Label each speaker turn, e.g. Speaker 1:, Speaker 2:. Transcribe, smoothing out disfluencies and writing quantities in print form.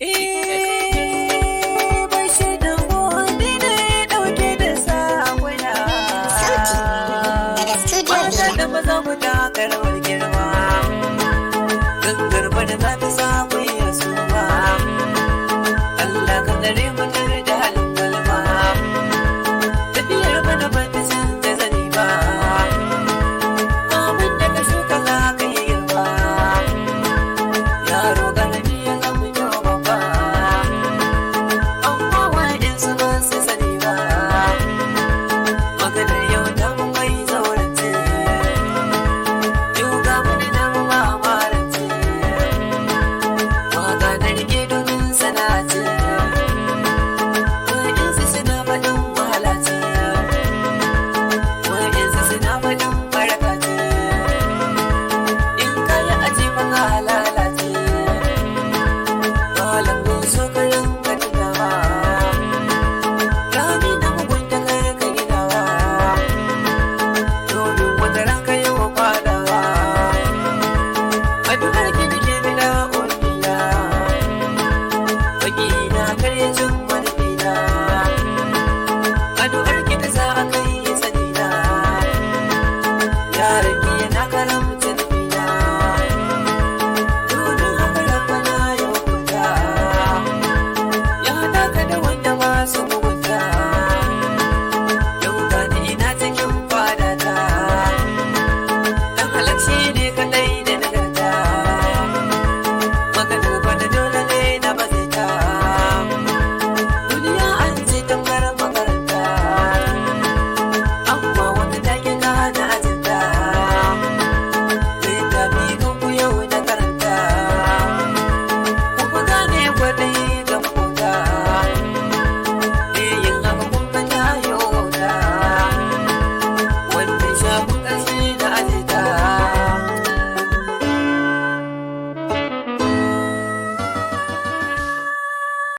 Speaker 1: Eh, Bashir da Modi ne ɗauke da sakuna.
Speaker 2: Sauti daga Studio
Speaker 1: Mata
Speaker 2: Bila.
Speaker 1: da maza mu taka rawar girma. Gangar bana za ta sa ku iya suma. Allah ka tsare mu.